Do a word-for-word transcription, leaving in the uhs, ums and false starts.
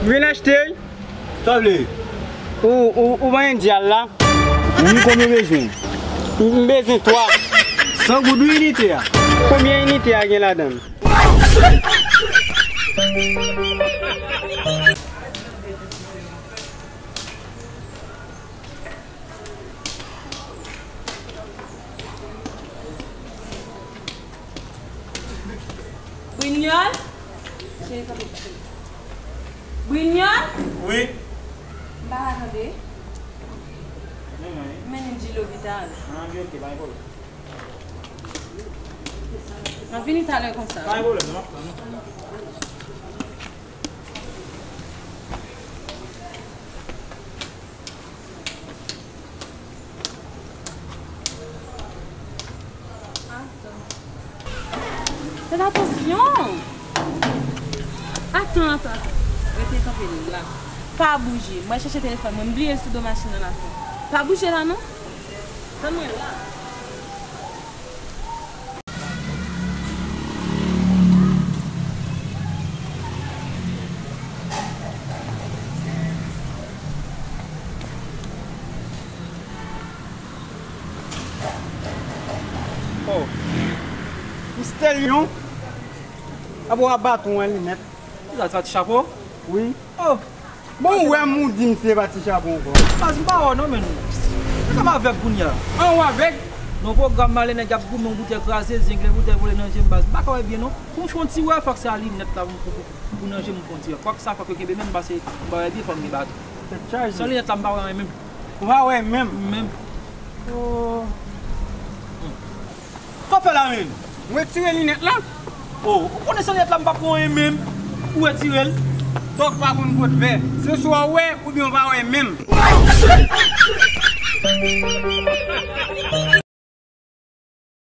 Vin achte l. Sa vle? Ou, ou, ou pa endyal la? Wi, konbyen w bezwen? M bezwen twa. San goud wi inite a. Konbyen inite a gen ladan l? Brinyòl? Cheri, kanpe, kanpe. Brinyòl? Wi. M pa ka tande. Men mwen. Mennen m di lopital. An, li oke, pa gen pwoblèm. M ap vini talè konsa. Pa gen pwoblèm, non, m ap tann ou. Fèt atansyon! Atan, atan, atan. Rete kanpe la. Pa bouje. Mwen chèche telefòn mwen. M bliye l sou do machin nan la. Pa bouje la, non. Tann mwen la. Oh. Mistelyon. Abo a baton an linèt. Kisa sa ti chapo? Wi. Oh. Bon, ou wè m ou di m se pa ti chapo ankò. Baz, m pa wè w non, men. Sa m avèg kounye a? An, ou avèg? Non, pwogram malè nèg ap goumen, yon boutèy kraze, zengle boutèy vole nan je m, baz. M pa ka wè byen non. Pou m fè yon ti wè, fòk se a linèt la pou, pou, pou, pou nan je m fè yon ti wè. Fòk sa, fòk yo kenbe menm, paske m pa wè byen, fò m gen baton. Tèt chaje. San linèt la, m pa wè anyen menm. Ou pa wè menm? Menm. Oh. Sa w fè la menm? Mwen retire linèt la. Oh, ou konnen san linèt la m p ap wè anyen menm. Ou retire l. Tòg pa konn pot vè. Se swa w wè oubyen w pa wè menm.